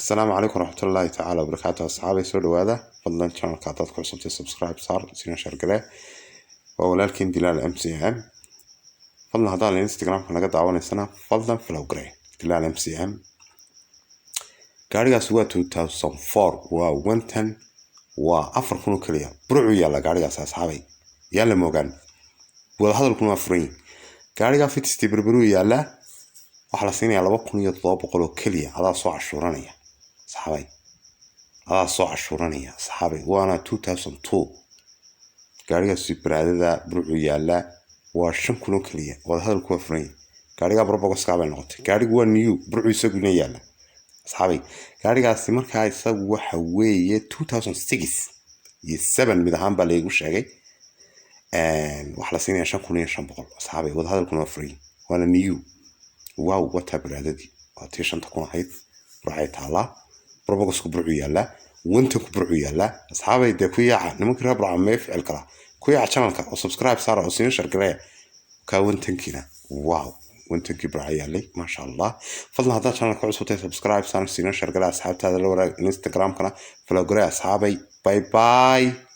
Asalaamu calaykum waraxmatullaahi tacaala wabarakaatu. Asxaabay, soo dhawaada. Fadlan channelka haddaad ku cusubtay, subscribe saar, sina share garee. Waa walaalkiin Dilaal MCM. Fadlan haddaan Instagramka naga daawanaysana, fadlan follow garee Dilaal MCM. Gaarigaas waa 2004, waa 110, waa 4,000 oo keliya. Burcuu yaalla gaarigaas, asxaabay, yaa la moogaan. Wadahadalkuna waa furan yihin. Gaarigaa Vitz-ti Berberuu yaallaa, waxaa la siinayaa 2,700 oo keliya. Adaa soo cashuuranaya, asxaabay, adaa soo cashuuranaya, asxaabay. Waana 2002 gaarigaasi. Baraadada Burcuu yaallaa, waa 5,000 oo keliya. Wadahadalku waa furan yihin. Gaarigaa Probox-kaa bay noqotay. Gaarigu waa new, Burcuu isaguna yaalla, asxaabay. Gaarigaasi markaa isagu waxa weeye 2006 iyo 7 mid ahaan baa laygu sheegay. Waxaa la siinayaa 5,500, asxaabay. Wadahadalkuna waa furan yihin, waana new. Wow, wataa baraadadii, waa tii 5,000 ahayd. Burcay taallaa, Probox-ku Burcuu yaallaa, 110-ku Burcuu yaallaa, asxaabay. Dee ku yaaca nimankii reer Burca, mee ficil kalaa ku yaaca channelka oo subscribe saara oo siina share gareeya. Kaa 110-kiina, wow, 110-kii Burca yaallay, maasha Allah. Fadlan haddaad channelka cusubtay, subscribe saar, siina share garee, asxaabtaada la waraag, Instagramkana follow garee, asxaabay. Bye bye.